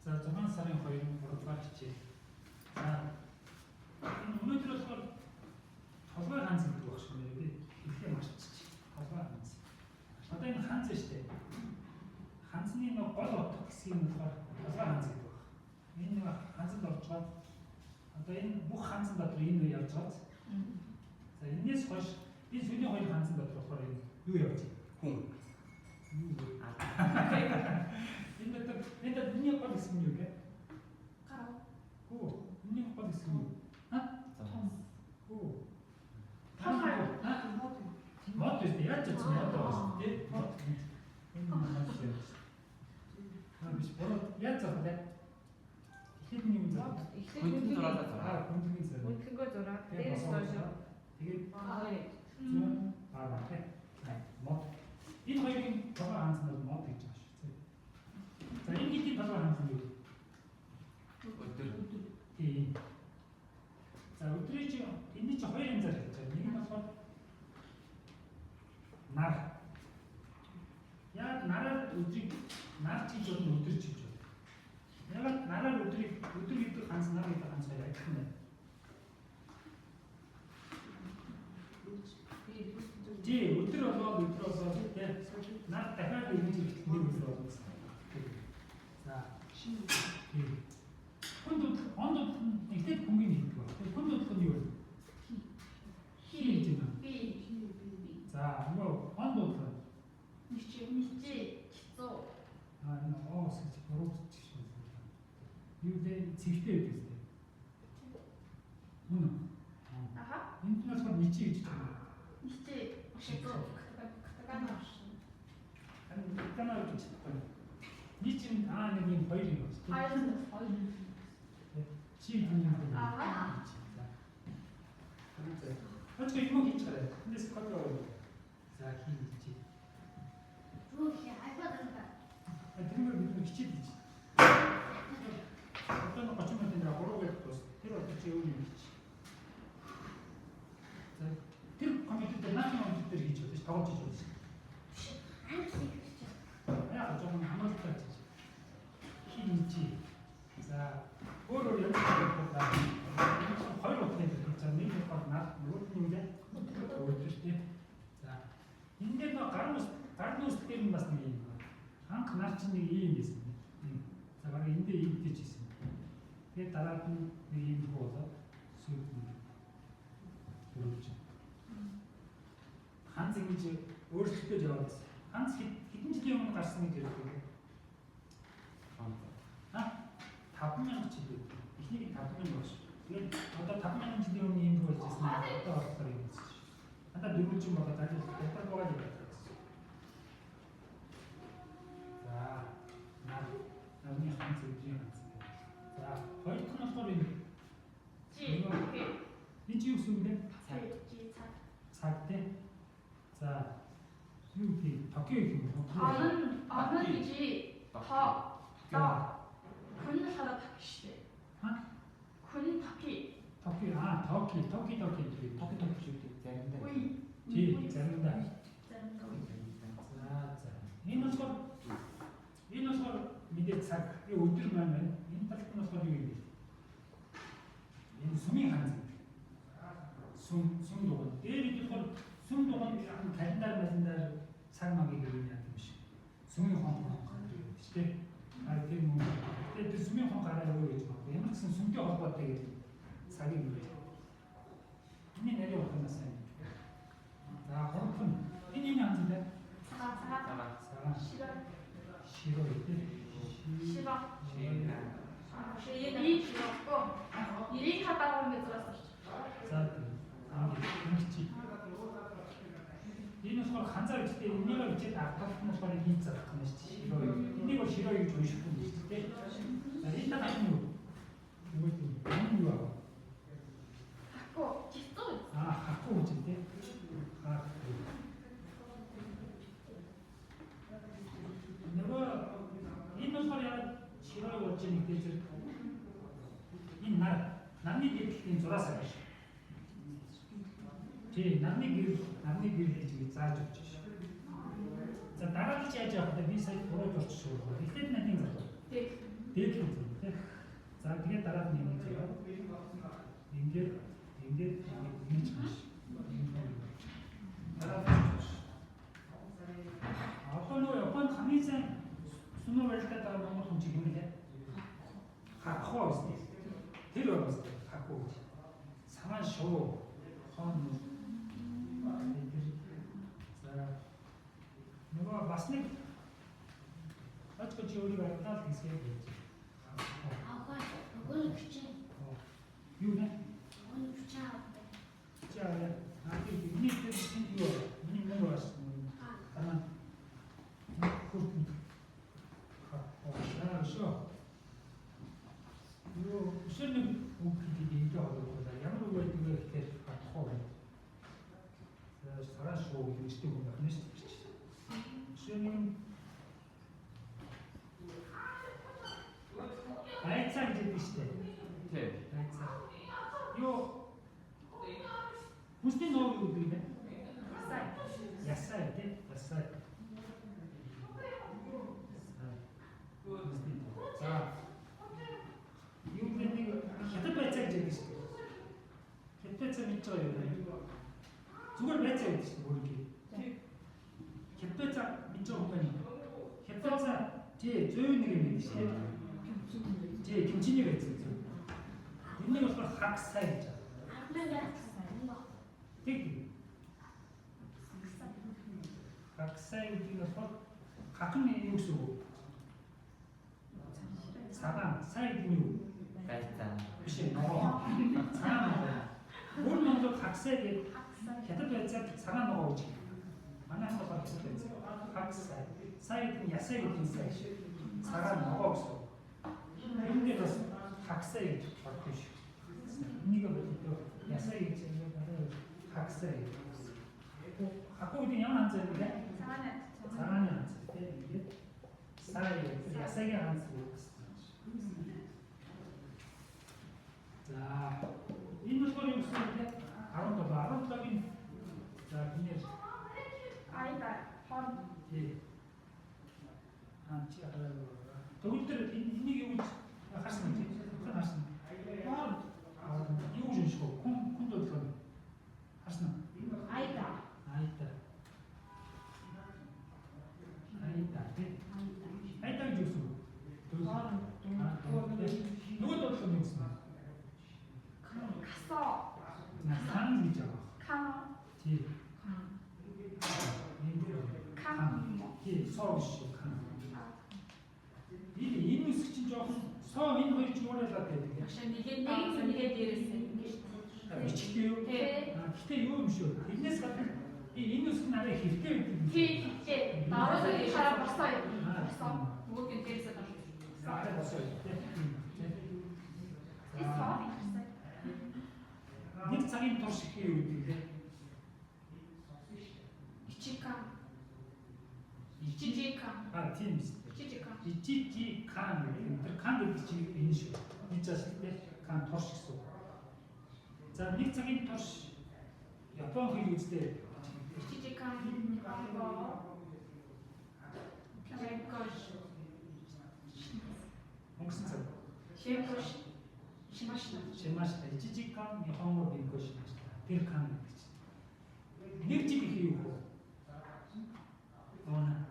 За, 6 сарын 2-нд 3 дугаар хичээл. За, энэ өнөөдөр болохоор толгой ганц гэдэг баг шүү дээ. Би хэлхээ марччих. Толгой ганц. Одоо энэ ханз шүү дээ. Ханзны нэг гол утга хэсгийг нь болохоор толгой ханз гэдэг баг. Энэ нэг ханзанд орж байгаа. Одоо энэ бүх ханзан дотор энэ үе явж байгаа. За, энэс хойш энэ сүүлийн хоёр ханзан дотор болохоор энэ юу явж байна? Хүн. Юу вэ? Энэ дотор энэ дотор миний гол хэсэг нь юу вэ? Гарав. Хүү. Миний гол хэсэг нь юу? Ха? Том. Хүү. Толгой. Ха? Мод биш үү? Яаж ч мод байгаа шүү дээ. Мод. Энэ мод шүү дээ. Аа, биш, буруу. Яаж зах вэ? Тэгэхэд нэг юм зах. Эхлээд Хүндэн зураалаа Аа, зураа. хүндлэгийн зураг. Хүндлэнгөө зураад Тэгээд дээрээс босоо. доош. Тэгээд зүүн баруун, тий. Мод. Энэ хоёрын толгой ханц нь бол мод гэж байгаа шүү. За, энэ хэдийн толгой ханц нь юу? Өдөр. Тийм. За, өдрийн чи энэний чи хоёр янзаар хэлж байгаа. Нэг нь болохоор нар. Яг нараар өдрийг нар чийж болно, өдөр чийж болно. Яг нараар өдрийг, өдөр гэдэг ханц, нар гэдэг ханц хоёр адилхан байна. Тий, өдөр болоод, тий. Нар дахиад иргэж ирэхэд нэг өдөр болно гэсэн. За, тий. Хүн дуудлах, он дуудлах нь эхлээд хүнгийн хэлдэг байна. Тэгээ хүн дуудлах нь юу вэ? Хи гэж байна. Би. За, нөгөө он дуудлах. Ничи. Ничи. Чицүү. Аа, энэ оос гэж буруу бичиж шүү. Юу лээ, цэгтэй байдаг зү. Мөн үү? Аха. Энд нь болохоор ничи гэж байна. Ничи. Чицүү. Катакана. Харин катана гэж чадахгүй. Ничи нь аа, нэг юм хоёр юм байна. Хоёр. Чи гэдэг юм байна. Аха. За. За. Өчигдөр юм хийж гараа. Эндээс код яваа. За, хий чи. Тэрнээр бид нэг хичээл хийж. Одоо нэг 30 минутын дараа 3 гэж дуус. Тэр бол чи өөр юм хийж. За, тэр компьютер дээр, наашны компьютер дээр хийж болно ш, тоглож хийж болно ш. Яг жоохон хамгаалалтай хийж. Хий чи. За, өөр өөр юм хийх байна. Энэ чинь хоёр утгыг илэрхийлж байгаа. Нэг нь болохоор нар, нөгөөд нь юу вэ? Өдөр тий. За, энэ дээр нэг гар ус, гар нүүсэлтээр нь бас нэг юм байна. Анх нар чинь нэг ийм байсан. За, бараг эндээ ийдэж ирсэн. Тэгээд дараад нь нэг ийм хүү болоод сүйд нь дөрвж. Ханз ингэж өөрчлөлтөж яваад байсан. Ханз хэдэн жилийн өмнө гарсан гэж ярьдаг вэ? А? 5000 жил. Эхнийг нь 5000 болж. Тэгээд одоо 5000 жилийн өмнө ийм хүү болж ирсэн. Одоо болохоор юм байсан. Надад дөрвөлжин болоод ажил хятад байгаа юм байна. За, нар, нарны ханз, өдрийн ханз. За, хоёр дахь нь болохоор энэ Чи. энэ чи юу гэсэн үг вэ? Цаг. Чи цаг. Цаг, тий. За, юу тий? Токио гэх юм уу? Он он гэж то. То. Хүн нь болохоор токи шүү дээ. Ха? Хүн токи. Токио, аа, Токи, Токи, Токи гэх. Токи токи шүү дээ. Заримдаа. Үе. Тий, заримдаа. Заримдаа. За, за. Энэ болохоор мэдээ цаг, би өдөр маань байна. Энэ талд нь болохоор юу юм бэ? Энэ сүмийн ханз гэдэг. Сүм дугуй. Дээр бид болохоор сүм дугуй календар малендар цаг магийг юм яадаг юм шиг. Сүмийн хон хон гэдэг юм шүү дээ. А, тийм үү. Тэгээд тэр сүмийн хон гараа юу гэж магадгүй. Ямар ч гэсэн сүмтэй холбоотой гэдэг цагийн юу вэ? Энэний нарийн утга сайн. За, гурав дахь нь энэ ханз дээ. Цагаан цагаан. Цагаан. Цагаан. Широ. Широ гэдэг. Широ. Шин. Би широко. Ирийг хадаа гэж зураас орч. За, ингэ чи. Энэ болохоор ханзаар бичдэг. Энийг бичээд ард талд нь болохоор хийж зарах юм шүү дээ. Широ. Энийг бол широ гэж уншихгүй юм шүү дээ. За, энэ талд нь юу? Юу гэдэг юм? Энэ юу аа? Хаку. Чицүү. Аа, хаку гэж юм тий. Хаку. Нөгөө энэ болохоор яг широ болж байгаа нэг зэрэг энэ нар, нарны дээдлийн зураас авах шүү. Тий, нарны гэрэл гэж би зааж өгч шээ. За, дараалал чи яаж явах вэ? Би сая буруу зурчих шүү. Эхлээд нарны зарлаа. Тэг. Дээдлийн зураг тий. За тэгээд дараад нь ингэж яваа. Ингээд ингээд ингэж хаш. Дараад нь. Одоо нөгөө Японд хамгийн сайн сумо барилдаад байгаа монгол хүн чинь юм лээ. Хакхоо гэсэн. Тэр байгаа зү хакку гэж. Цагаан шувуу хон тэр за нөгөө бас нэг оч өөрийг ардаа л хийсгээ гэж. Авах нөгөө нэг чинь Юу нэ? нөгөө нэг чинь авдаг. Чи аа аа миний тэр чинь юу вэ? Миний мөнгө бас аа хүртэн. Аа шо. Юу өшөө нэг үг гэдэг ингэ холбоотой. Ямар үг байдаг вэ гэхээр хатхоо байна. За сараа шуу гэдэг нэртэй хүн байна шүү дээ. Өшөө нэг байцаа гэж хэлдэг шүү дээ. Тий. Байцаа. Юу Хүнсний ноо юу гэдэг юм бэ? Ясай. Ясай тий. Ясай. Хүнсний ноо. За. Юу гэдэг нэг хятад байцаа гэж хэлдэг шүү дээ. Хятад байцаа мэдж байгаа юм байна. Зүгээр байцаа гэдэг шүү дээ өөрөөр. Хятад байцаа мэдж байгаа хүн байна. Хятад байцаа тий зөв нэг юм гэдэг шүү дээ. Тий кимчиний байцаа зөв. Тэрнийг болохоор хагсай гэж байна. Армаа Тэг. Хагсай гэдэг нь болохоор хаг нь юу гэсэн үг вэ? Цагаан, сай гэдэг нь юу? Байцаа. Биш ээ, ногоо. Цагаан ногоо. Өөр монголоор хагсай гэдэг хятад байцаад цагаан ногоо гэж хэлдэг. Манайх болохоор хятад байцаа. Хагсай. Сай гэдэг нь ясай гэдэг нь сай шүү. Цагаан ногоо гэсэн үг. Энэ дээр бас хагсай гэж боддог шүү. Энийг боддог. Ясай гэж юм байна. Хагсай гэж. Хаку гэдэг нь ямар ханц вэ? Цагаан Цагааны ханц тийм ингээд сай гэдэг ясагийн ханц гэсэн. За энэ болохоор юу гэсэн үг вэ? 17 17-гийн за хинээр Айда хон тий аа чи төгөлдөр энийг юу гэж харсан юм тий харсан. Юу гэж унших вэ? Хүн хүн дуудлага харсан уу? Айда. Айда. Айда тий. Айда гэж юу гэсэн үг? Нөгөө дуудлага нь юу гэсэн үг? касо Хан гэж байгаа. кан Тий. Энэ дээр кан Тий, соо биш шүү. Хан. Энэ энэ үсэг чинь жоохон соо энэ хоёр ч уурайлаад байдаг. Багшаа нэгээд нэг нэгээд дээрээс. Бичгтэй юу? Тий. Аа, гэтээ юу юм шүү. Тэрнээс гадна энэ үсэг нь арай хэрэгтэй байдаг юм тий тий Даруй даруй хараа босоо босоо Нөгөөг нь дээрээс доош. Арай босоо. Тий. Эс За, хоо нэг цагийн турш гэх юу гэдэг вэ? Ичика. Ичижика. Аа, тийм биз. Ичижика. Ичижи кан гэдэг юм. Тэр кан гэдэг чинь энэ шүү. Нэг зас тий. Кан турш гэсэн үг. За нэг цагийн турш Япон хэл үстэй. Ичижика. Нихонго. Бенкош. Өнгөрсөн цаг. Шенкош. Шимашта. Шимашта. Ичижи кан Нихонго бенко шимашта. Тэр кан гэдэг чинь. Нэг жил их юу вэ? Оона.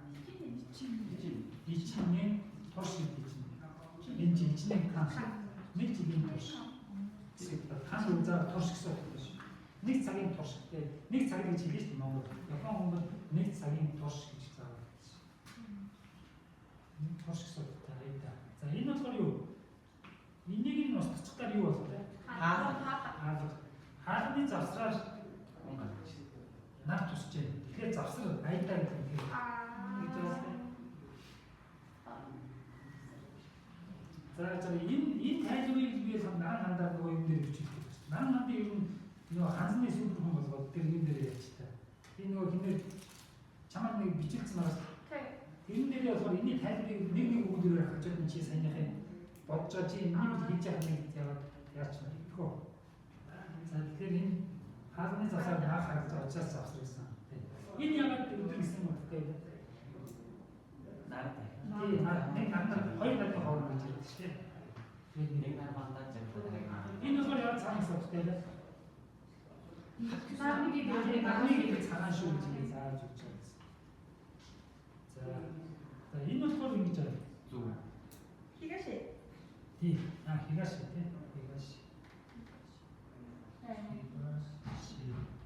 Ичинэн турш гэдэг чинь. Энэ жил ичинэн кан. Нэг жилийн турш. Кан үзаа турш гэсэн үг шүү. Нэг цагийн турш гэдэг. Нэг цаг гэж хэлнэ шүү дээ Монгол. Япон хүмүүс нэг цагийн турш гэж заавал. Нэг турш гэсэн үг та. За энэ болохоор юу? Энийг нь устгахтаар юу болох вэ? Хаалга. Хаалга. Хаалганы завсраар Хүн гарч. нар тусчээ. Тэгэхээр завсар айдаа гэдэг юм. аа Гэж байна. За за энэ энэ тайлбарыг би наран хандаар нөгөө юм дээр бичүүлдэг. Наран хандын ер нь нөгөө ханзны супер хүн болгоод тэр юм дээр ярьж та. Би нөгөө хинээр чамаад нэг бичүүлсэн байгаас тий тэрэн дээрээ болохоор энэний тайлбарыг нэг нэг үг дээрээ хажууд нь чи саяныхын бодож байгаа чи энийг хийж яах нэг яваад яач мэдгүй. За тэгэхээр энэ хаалганы завсаар наах харагдаж байгаа учраас завсар гэсэн. Энэ яагаад өдөр гэсэн утгатай вэ? Нар. Тий, нэг нарны хоёр нарын хооронд гэж ярьдаг шүү дээ. Тэгээд Нэг нар мандаа жаргал. Энэ болохоор яг цагаан гэсэн утгатай лээ. Нарны гэдэг Нарны гэдэг цагаан шүү гэж ингэ зааж өгч байгаа гэсэн. За. За энэ болохоор ингэж байгаа. Зүг. Хигаши. Тий. А хигаши тий. Хигаши. Хигаши.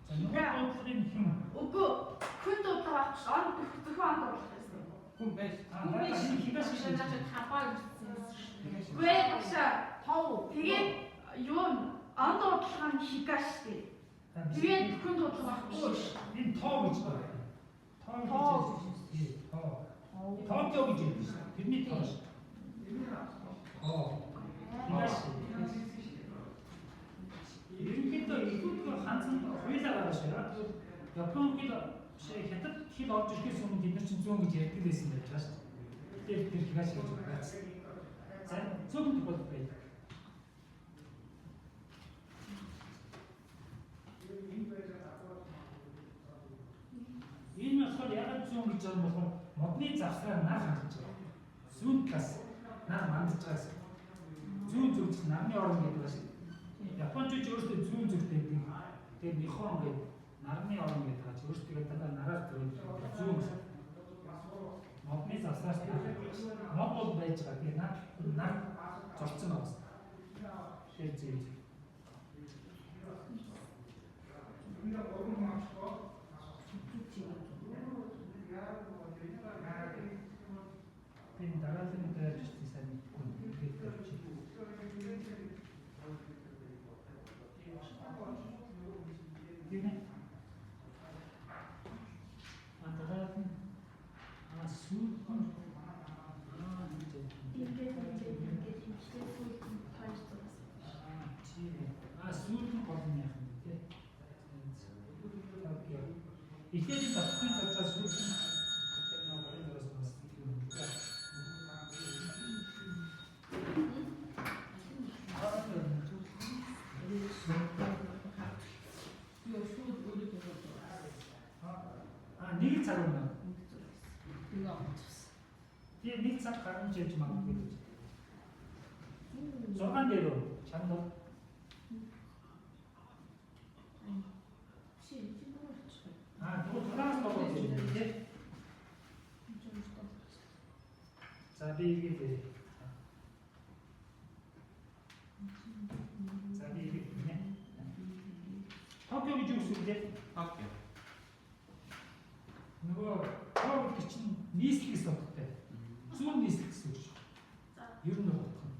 За нөгөө дуудлагын хэн? Үгүй хүн дуудлага байхгүй шүү. Он зөвхөн он дуудлага байсан. Хүн байж. А энэ хигаши шүү. Наач хапаа гэсэн. Хигаши. Үгүй ээ багшаа. Тов. Тэгээд юу н он дуудлага нь хигаш дээ. Тэгээд хүн дуудлага байхгүй шүү. Энэ тоо гэж байна. Тоо гэж. Тий, тоо. Токио гэж хэлдэг шүү. Тэрний тоо шүү. Тоо. Хигаши. Ерөнхийдөө илүүтэй ханзан хуйлаа байгаа шүү. Яг тэгвэл Япон хэл биш хятад хэл орж ирэхээс өмнө тэд нар чинь зүүн гэж ярьдаг байсан байж байгаа шүү. Тэгэхээр тэр хигаши гэж байгааз. За зүүн тохиолдол байдаг. Энэ болохоор ягаад зүүн гэж байгаа юм болохоор модны завсраа нар хандж байгаа. Зүүн талаас нар мандаж байгаа гэсэн. Зүүн зүг чинь нарны орон гэдэг ба шиг. Япончууд өөрсдөө зүүн зүгтэй гэдэг. Тэгээд Нихон гэдэг нарны орон гэдэг байгаа чи өөрсдөө дандаа нараар төрөөд зүүн гэсэн. Модны завсраас нар хандж. Мод бол байж байгаа. Тэгээд нар нар зурцсан байгаа гэсэн. Тэгэхээр зүүн зүг. Би энэ дараагийн дээр бичсэн сайн мэдэхгүй. Тэгээд тавьчих. Тийм ээ. А дараад нь а сүүл нь аа ингэж Ингээд ингээд ингээд имжлээ сүүлд нь тойрч зурсан. аа тийм ээ. А сүүл нь гол нь яах юм бэ те? Окей. Эхлээд энэ давхрын зоржоо сүүл нь тэр нэг гарын зураас бас юм л да. Юу шууд өөрөө дуудлага. А нэг цаг өмнө. Нэг онцсон. Тийм нэг цаг гарамж явж магадгүй гэж. 6 дээр үү? Чамд уу? Чи чи дуудлага. А тэгвэл 6-аас болоо гэж байна тий. За би эргээд ирье. За би эргээд ирнэ. Токио гэж юу гэсэн үг лээ? Токио. Нөгөө тоо гэдэг чинь нийслэл гэсэн утгатай. Зүүн нийслэл гэсэн үг шүү. За. Ер нь бол утга нь.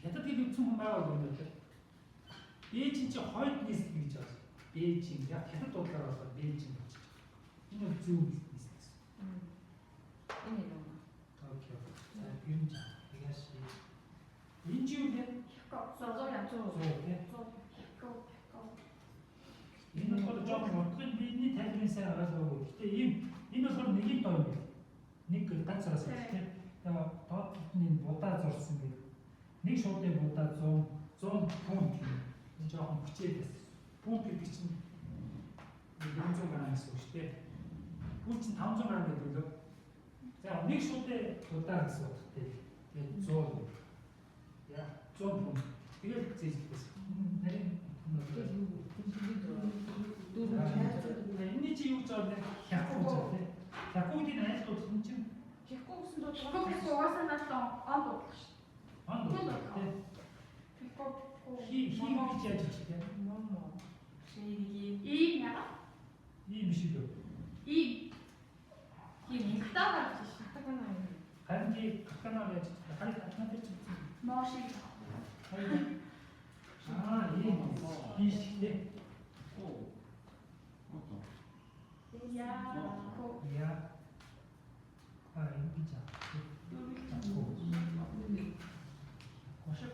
Хятад хэл үзсэн хүн байгаа уу өнөөдөр? Бээжин чи хойд нийслэл гэж байна. Бээжин яг хятад дуудлаар болохоор Бээжин гэж байна. Энэ бол зүүн нийслэл гэсэн. Энэ юм. Токио. За тэр нь хигаши. Энэ чи юу вэ? Хико. Зоо яа. Зүү тий. Хико. Хико. Энэ болохоор жоохон утгын биений тайлбарын сайн ойлгоогүй. Гэтэ ийм энэ болохоор нэгийн доо юм байна. Нэг ганц цараас байна тий. Тэгээ доод талд нь энэ будаа зурсан гэдэг. Нэг шуудын будаа 100 100 пунт юм. Энэ жоохон хүчээд байсан. Пунт гэдэг чинь 400 грамм гэсэн үг шүү дээ. Пунт чинь 500 грамм гэдэг лөө. За нэг шуудын будаа гэсэн утгатай. Тэгээд 100 гэдэг. Яа 100 пунт. Тэгээд зээжлээс. Нарийн Дөрөв Энэний чи юу гэж байгаа вэ? Хяку гэж байгаа тийм. Хякугийн айл дуудлах нь чинь Хихгүй гэсэн Хико дуудлага. хико угаасаа надад он дуудлага шүү. он дуудлах тийм. Хико. Хи хи гэж яаж бичих тийм. Момо. Шиги. Ийм яга. Ийм биш үү? Ийм. Хин. Катана гэж шүү. Катакана юм. Харин чи катаканаар яаж бичих? Харин катакана дээр чи бичсэн. Моо шиг. Харин аа ийм биш тийм. Оо. Ото. Яа. Ко. Я. А ингэж аа. Хяку.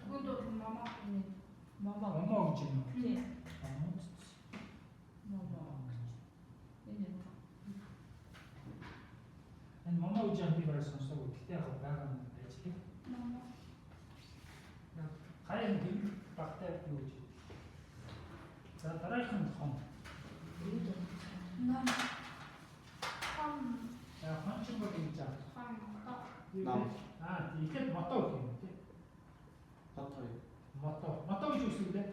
Хүн дуудлага момо. Момо. Момо гэж юм уу? Тийм. Момо. Момо гэж. Энэ юм. Энэ момо гэж юм би бараг сонсоогүй. Гэтэ яг байгаа юм байж тийм. Момо. Хаяа нэг багтай юу гэж. За дараагийнх нь хон. Ном. Хом. За хон ч бол ингэж аа. Хом. Нам. А Аа тийм ихэд мото гэх юм тий. Мото юу? Мото. Мото гэж юу гэсэн үг вэ?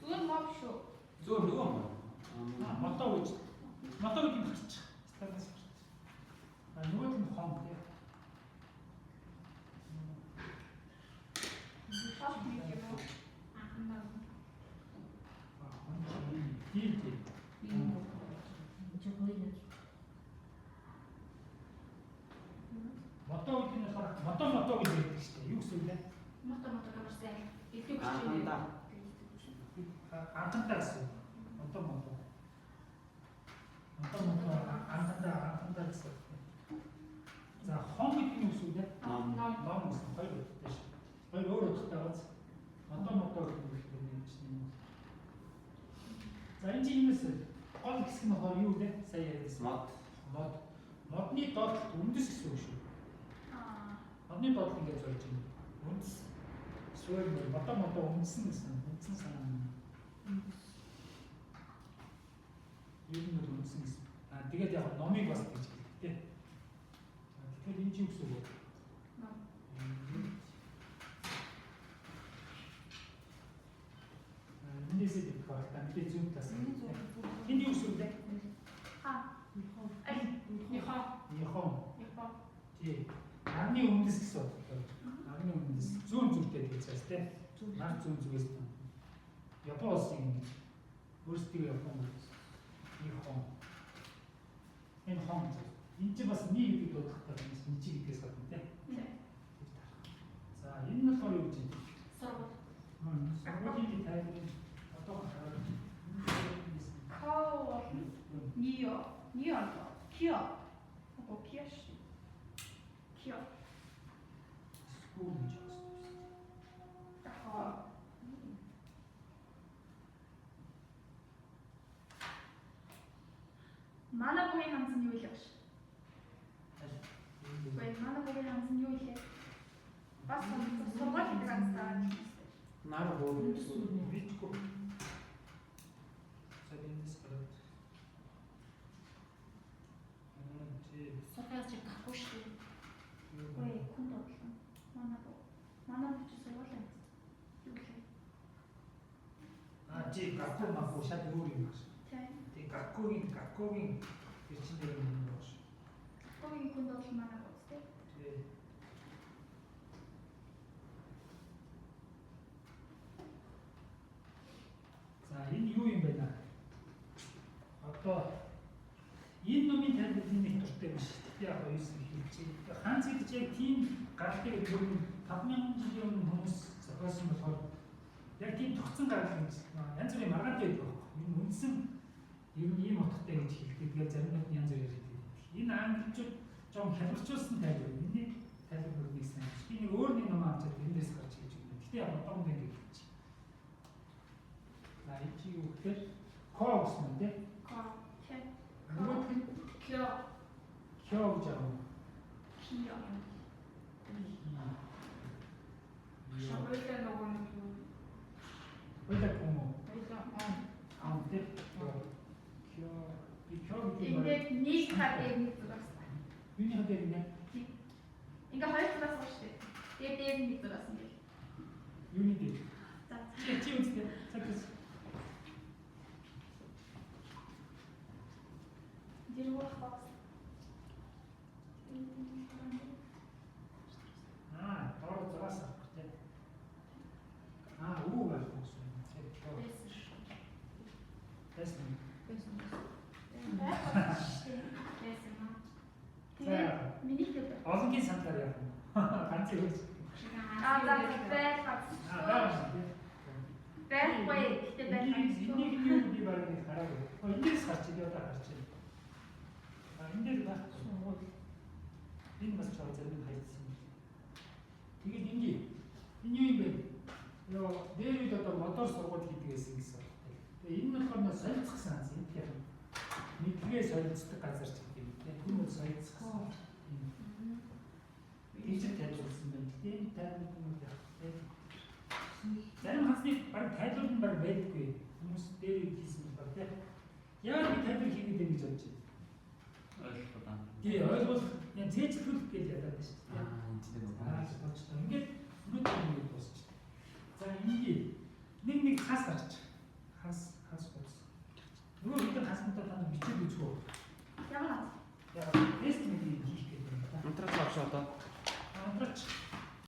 Зүгээр моб шүү. Зүгээр нөгөө мод. Аа мото гэж. Мото гэдэг нь гарчих. Станаас гарчих. Аа нөгөөх нь хон тий. Хол нэг юм уу? Анхандаа. Аа хон чи тий тий. Чи хоёул. Мото гэдэг нь болохоор мото мото гэж ярьдаг шүү дээ. Юу гэсэн үг вэ? Мото мото гэмэрсэн. Илүү хүчтэй. Анхандаа. Анхандаа гэсэн үг. Мото мото. Мото мото анхандаа анхандаа гэсэн үг. За хон гэдэг нь юу гэсэн үг вэ? Ном. Ном. Ном гэсэн хоёр утгатай шүү. Хоёр өөр утгатай биз? Мото мото гэх юм бол нэг чинь юм. За энэ чинь юмс гол хэсэг нь болохоор юу вэ? Сая яриадсан. Мод. Мод. Модны доотлолт үндэс гэсэн үг шүү. Аа. Модны доотлол ингэж зорж байна. Үндэс. Эсвэл мото мото үндсэн гэсэн. Үндсэн санаа нь. Ер нь бол үндсэн гэсэн. Аа тэгээд яг номыг бас гэж хэлдэг тий. Тэгэхээр энэ чинь юу гэсэн үг вэ? Ном. Эндээсээ дэх байх та мэдээ зүүн талаас. Энэ юу гэсэн үг вэ? Ха. Аль. Нихон. Нихон. Нихон. Тий. Нарны үндэс гэсэн утгатай. Нарны үндэс. Зүүн зүгтэй гэж цааш тий. Нар зүүн зүгээс тань. Япон улсын ингэж өөрсдөө Япон улс. Нихон. Энэ хон гэж. Энэ чинь бас ни гэдэг дуудлагатай юм шиг ничи гэдгээс гадна тий. Тий. За энэ нь болохоор юу гэж юм? Сургууль. Сургуулийн тайлбар одоохон хараад байна. Као болно. Нио. Нио. Кио. Оо кио шүү. Кио. School гэж байна. Ахаа. Манай бүгийн ханз нь юу лээ гэж. Үгүй манай бүгийн ханз нь юу лээ? Бас сургууль гэдэг ханзтай байна. Нар боо. Мэдгүй. За эндээс гараад. Тий. Сургууль чи гахгүй шүү. Үгүй хүн бодлоо. Манай бүү. Манай бүү чи сургууль ханз. Юу лээ? Аа чи гакку маку шат өөр юм байна. Тий. Тий гаккугийн гаккугийн эрчин дээр юм байна шүү. Гаккугийн хүн бодлоо манай бүү тий. Тий. За энэ юу юм бэ наа? Одоо энэ номын тайлбарлын нэг дуртай биш. Тэгтээ яг юусэн хэлж байна. Ханц гэдэг чинь яг тийм гаралтай гэдэг нь 5000 жилийн өмнө хүмүүс зохиосон болохоор яг тийм тогтсон гарал гэж янз бүрийн маргаантай байдаг байхгүй. Энэ үндсэн ер нь ийм утгатай гэж хэлдэг. Тэгээд зарим нь янз бүр яриад байдаг. Энэ англичууд жоон хялбарчулсан тайлбар. Миний тайлбар нэг сайн биш. Би нэг өөр нэг ном авчаад эндээс гарч хийж өгнө. Тэгтээ яг одоохондоо ингэж хэлж. За энэ чи юу гэхээр ко гэсэн юм тий. Ко. Тий. Нөгөөх нь Кио. кё гэж аав. Кио. Шавьяа нөгөө нэг юу? Хоёлаа ком уу? Хоёлаа он. Аа тий. Кё би кё гэдэг юм. Ингээд нэг хар дээр нэг зураас. Юуны дээр нэ? Ингээ хоёр зураас байгаа шүү дээ. Тэгээд дээр нэг зураас ингээд. Юуны дээр? За. Чи чи үзтээ. Цаг үз. Дэрвэх бас. Аа, доор зураас авах тий. Аа, үү байх гэсэн юм. Тий. Кё. Байсан шүү. Байсан. Байсан. Байсан. Байсан маа. Тэгээд миний хэд. Олонгийн сандлаар яах юм? Ганц юм. Аа за байх. Аа, байгаа шүү тий. Байхгүй. Гэхдээ байх. Энийг юу би бараг нэг хараагүй. Оо, эндээс гарч идэв одоо гарч ирнэ. Аа, энэ дээр байхгүй. Энэ бас чоо зарим нь хайцсан юм. Тэгээд ингээ энэ юу юм бэ? Йоо, дээр үед одоо модоор сургууль хийдэг байсан гэсэн утгатай. Тэгээд энэ нь болохоор нөө солилцох санс энэ тийм. Мэдлэгээ солилцдог газар ч гэдэг юм тийм. Энэ бол солилцох. Тэгж тайлбарласан байна. Гэтэ энэ тайлбар нь бол яг тийм. Зарим хансны баг тайлбар нь баг байдаггүй. Хүмүүс дээр үед хийсэн болохоор тийм. Яагаад би тайлбар хийгээд байна гэж бодож байна. Ойлгохгүй даа. Тий, ойлгуул яа цээжлүүлэх гэж ядаад байна шүү дээ. Аа, энэ чинь нөгөө. Аа, болчихсон. Ингээд өнөөдөр ингээд дуусчих. За ингээд нэг нэг хас гарч. Хас хас хус. Нөгөө хэдэн хаснуудаа та нар бичээд үзэх үү? Ямар хас? Яг тест нэг юм хийх гэдэг юм да. Унтраач авш одоо. Унтраач.